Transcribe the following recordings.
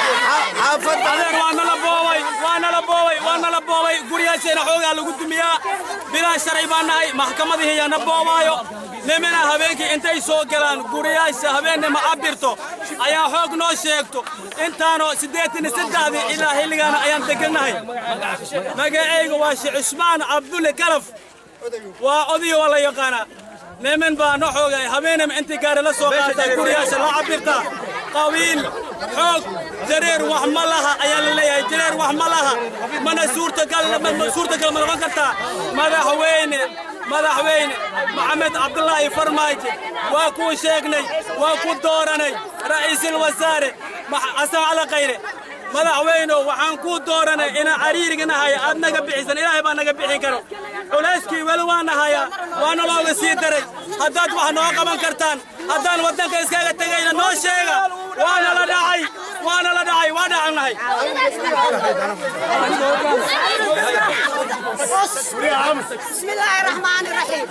Adeer, waa nala boobay, waa nala boobay, waa nala boobay. Guryaasheena xoogaa lagu dumiyaa. Bilaa sharci baan nahay. Maxkamadihii yaa na boobaayo. Nimina habeenkii intay soo galaan guryaasha, habeennima cabirto ayaa xoog noo sheegto. Intaanoo 83-dii ilaa xilligaana ayaan degannahay. Magacayga waa Sheekh Cusmaan Cabdulle Kalaf, waa odayo, waa la yaqaanaa. Niman baa noo xoogay, habeenima intii gaari la soo qaataa guryaasha la cabirtaa. Qabiil xoog Jareer wax ma laha ayaa la leeyahay. Jareer wax ma laha, mana suurtagal, suurtagal ma noqon kartaa. Madaxweyne, madaxweyne Maxamed Cabdulaahi Farmaajo, waa kuu sheegnay, waa ku dooranay. Ra'iisul wasaare Xasan Cali Khayre, madaxweyno, waxaan kuu dooranay inaan cariirigana haya aad naga bixisan. Ilaahay baa naga bixin karo. Culayskii weli waa nahayaa, waana looga sii daray. Haddaad wax noo qaban kartaan, haddaan waddanka iskaga tegayna, noo sheega. Waana la dhacay, waana la dhacay, waa dhacannahay. Bismillaahi raxmaani raxiim.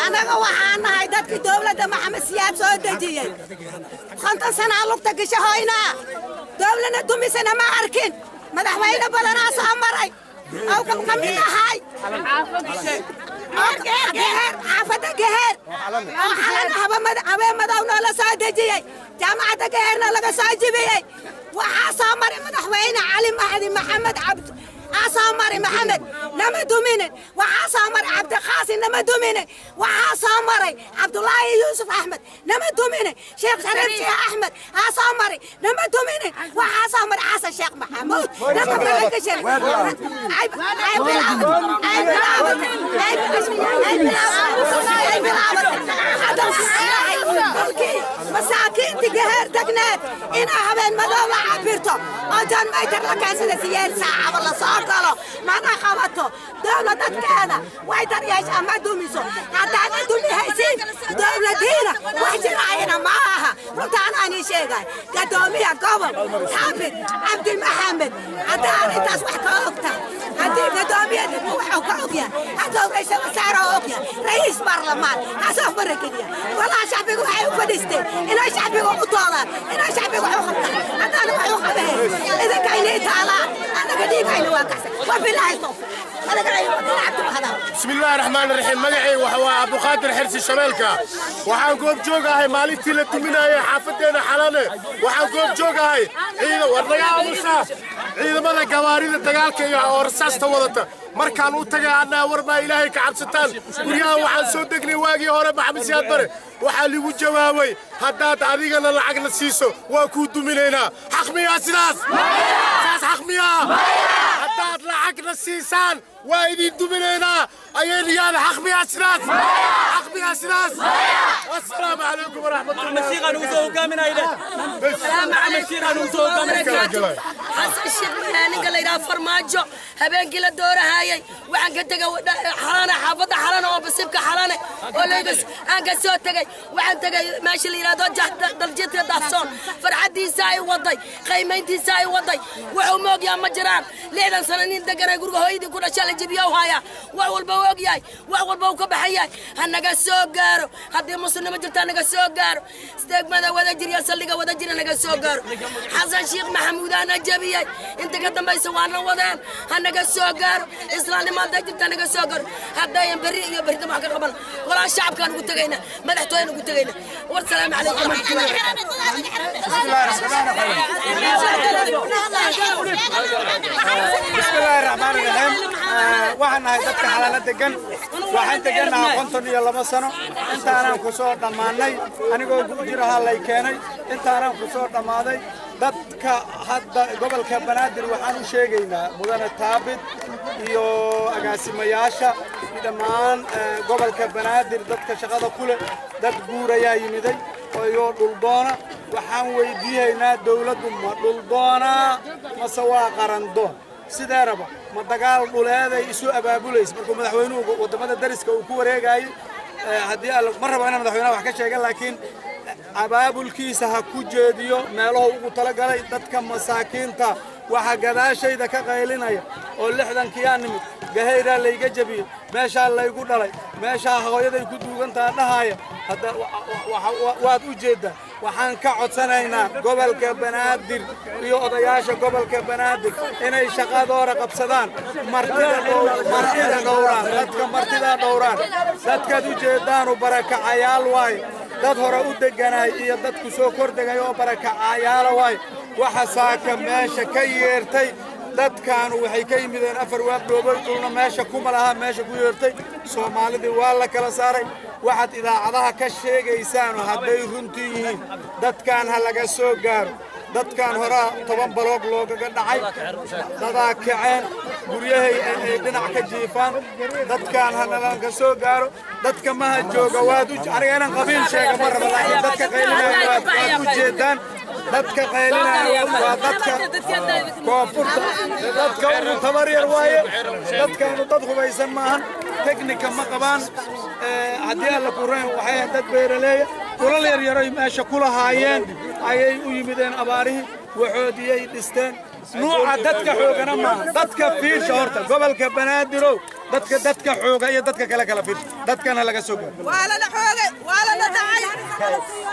Annaga waxaan nahay dadkii dowladda Maxamed Siyaad soo dejiyey. 50 sanaa lugta gashahoynaa, dowladna dumisana ma arkin. Madaxweyne badanaa soo maray oo ka mid ahay Geheer, xaafadda Geheer oo Xalan habeen madow noola soo dejiyey, jaamacadda Geheerna laga soo jibiyey. Waxaa soo maray madaxweyne Cali Mahdi Maxamed Cabd aa soo maray, Maxamed nama duminin. Waxaa soo maray Cabdiqaasim, nama duminin. Waxaa soo maray Cabdulaahi Yuusuf Axmed, nama duminin. Sheekh Shariif Sheekh Axmed aa soo maray, nama duminin. Waxaa soo maray Xasan Sheekh Maxamuud, nama magangashan. Ay bilaabatay, ay bilaabatay hadda dhulkii masaakiinta Geheer degneed inaa habeen madow la cabirto oo John Mayter la keensada, siyeed saacaba la soo galo, mana qabato. Dowlad dadkeeda way daryeeshaa, ma dumiso. Haddaana dumi haysiin dowladiina, wax jiraayana ma aha. Runtaan aan sheegay, gadoomiya gobol Xaafid Cabdi Maxamed, haddaa arrintaas wax ka ogtahay, haddii gadoomiya degmo waxuu ka ogyahay, hadduu ra'iisul wasaare ogyahay, ra'iis baarlamaan hasoo farageliya. Golaha shacbiga waxay u fadhiisteen inay shacbiga u doodaan, inay shacbiga wax u qabtaan. Haddaana wax u qabahayn, idinka inay taalaan. Annaga dhiigayna waa kacsan. Wabilaahi tawfiiq. بسم الله الرحمن الرحيم. Magacay waxa waa Abduqaadir Xirsi Shabeelka. Waxaan goob joog ahay maalintii la duminayay xaafadeena Xalane. Waxaan goob joog ahay ciidan war naga aamusa, ciidamada gawaarida dagaalka iyo oo rasaasta wadata. Markaan u tagay annaa, war baa Ilaahay ka cabsataan, guryahan waxaan soo degnay waagii hore Maxamed Siyaad Bare. Waxaa ligu jawaabay, haddaad adigana lacagna siiso, waa kuu duminaynaa. Xaq miyaa sidaas? Saas xaq miyaa? Haddaad lacagna siisaan, waa idin duminaynaa ayaynu yaada. Xaq miyaa sidaas? Xaq miyaa sidaas? Assalaamu calaykum waraxmatullah. Maxamed Shiikh aan ugu soo hogaaminayne, Maxamed Shiikh aan ugu soo hogaaminay. Xasan Sheekh, ninka la yidhaha Farmaajo, habeenkii la doorahayay waxaan ka tegay Xalane, xaafadda Xalane oo basiibka Xalane oo Lagos aan ka soo tegay. Waxaan tegay meesha la yidhahdo Daljidka Daahsoon. Farxaddiisa ay waday, qiimayntiisa ay waday, wuxuu moogyaa ma jiraan. 60 sano nin deganay, guriga hooyadii ku dhasha la jibiyo haya, wax walba uu og yahay, wax walba uu ka baxan yahay. Ha naga soo gaaro haddii muslimnimo jirta, ha naga soo gaaro. Degmada Wada Jir iyo saldhiga Wada Jira naga soo gaaro. Xasan Sheekh Maxamuudaana jabiyey, inta ka dambaysa waana wadeen. Ha naga soo gaaro. Islaamnimo hadday jirta, naga soo gaaro. Haddayan berri iyo berri wax ka qaban, golaha shacabkaan ugu tegayna, madaxtooyaan ugu tegayna. War salaamu calaykum waraxmatullahi. Bismillaahi raxmaani raxiim. Waxaan nahay dadka Xalaalo degan. Waxaan degannahaa 52 sano. Intaanaan ku soo dhammaannay. Anigoo jirahaa lay keenay, intaanaan ku soo dhammaaday. Dadka hadda gobolka Banaadir waxaan u sheegaynaa, mudane Taabid iyo agaasimayaasha iyo dhammaan gobolka Banaadir dadka shaqada ku leh, dad guurayaa yimiday iyo dhuldoona. Waxaan weydiihaynaa, dawladdu ma dhuldoonaa mase waa qarandoon? Sideeraba ma dagaal dhuleeday isu abaabulaysa markuu madaxweynuhu waddamada dariska uu ku wareegayey? Haddii alla ma rabo inaan madaxweynaha wax ka sheega, laakiin abaabulkiisa ha ku jeediyo meelahu ugu talagalay dadka masaakiinta. Waxa gadaashayda ka qaylinaya oo 60-kiyaa nimid, gahayraa layga jebiyey, meeshaa laygu dhalay, meeshaa hooyaday ku duugantaha dhahaya. Hadda waad u jeeddaa. Waxaan ka codsanaynaa gobolka Banaadir iyo odayaasha gobolka Banaadir inay shaqadooda qabsadaan, martida dhowraan, dadka martida dhowraan. Dadkaad u jeeddaanu barakacayaal waay, dad hore u degganaay iyo dad ku soo kor degay oo barakacayaala waay. Waxa saaka meesha ka yeertay, dadkaanu waxay ka yimideen afar waab dhoobay, dhulna meesha kuma laha. Meesha ku yeertay Soomaalidii waa la kala saaray. Waxaad idaacadaha ka sheegaysaanu hadday runtii yihiin, dadkaan ha laga soo gaaro. Dadkaan horaa 10 baloog loogaga dhacay, dadaa kaceen, guryahay ay dhinac ka jiifaan. Dadkaan ha nalaga soo gaaro. Dadka maha jooga waad u, aniga inaan qabiil sheega ma raba, laakiin dadka qaylinaya waad u jeedaan. Dadka qaylinaya waa dadka koonfurta, dadka ugu tabar yar waaye. Dadkaanu dad hubaysan maahan, teknika ma qabaan. Haddii Alla ku ran, waxay ahayd dad beeraleeya, dhulal yar yaray meesha ku lahaayeen ayay u yimideen abaarihii, waxoodiyay dhisteen. Nuuca dadka xoogana maaha. Dadka fiirsha horta, gobolka Banaadirow, dadka xooga iyo dadka kale kala fiirsha. Dadkana laga soo gaaro. Waa lana xoogay, waa lana dhacay,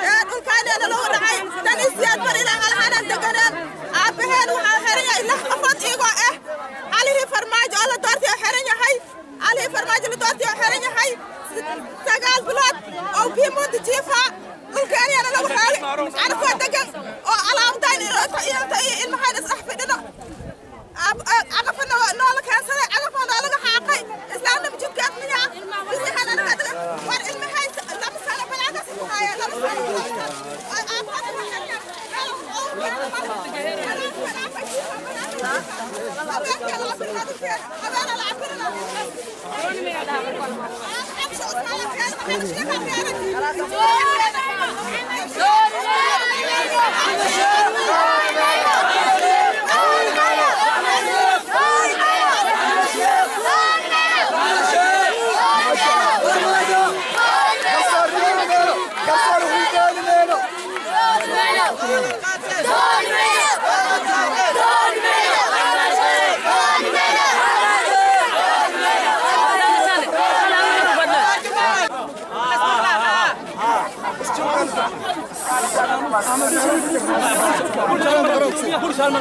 ee dhulkaaneena lagu dhacay. Tan isiyaad bar ilaa alhanaan deganeen. Aabbaheen waxaa xiran yahay lix qofood iyagoo ah. Calihii Farmaajo oo la doortay oo xiran yahay, Calihii Farmaajo la doortay oo xiran yahay 9 bilood oo biimuunta jiifaa. Dhulkeenyana lagu xoogay anakoo degan oo alaabtayn iyo ilmahayn isdhex fidhino. Cagafana noola keensaday, cagafa noolaga xaaqay. Islaamnima jidkeed miyaa? War ilmahay 2 sano balaadaas ku haya, 2 sano, 2 sano.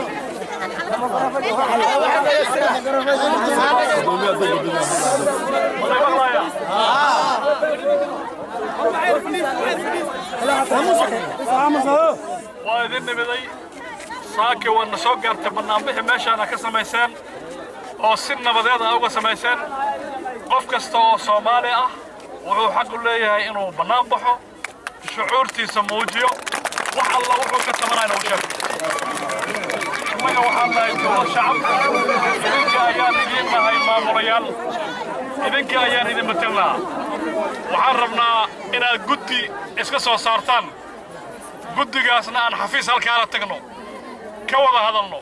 Waa idin nimiday saaki, waadna soo gaartay bannaanbixi meeshaana ka samayseen oo si nabadeed ah uga samayseen. Qof kasta oo Soomaali ah wuxuu xaq u leeyahay inuu bannaan baxo, shucuurtiisa muujiyo, wax alla wuxuu ka tabanayna u sheego. Innaga waxaan nahay dowlad shacab, idinka ayaan idiin nahay maamulayaal, idinka ayaan idin matelnaa. Waxaan rabnaa inaad guddi iska soo saartaan, guddigaasna aan xafiis halkaala tagno, ka wada hadalno.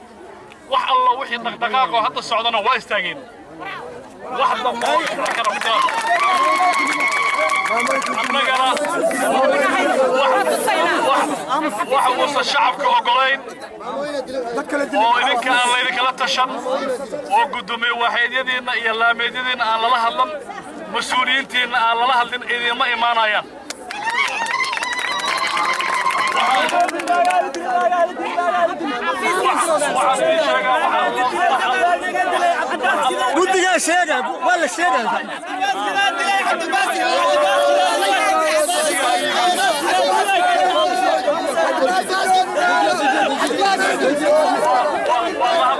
Wax alla wixii dhaqdhaqaaqoo hadda socdana waa istaageen, wax dambe oo dhici kara ma jiraan. Annagana wax uusan shacabka oggolayn oo idinka aan laydinkala tashan oo guddoomiye waaxeedyadiinna iyo laameedyadiinna aan lala hadlan, mas-uuliyiintiinna aan lala hadlin, idiinma imaanayaan. Waxaan idiin sheegaa Guddigaa sheega, waa la sheegaya. Waa la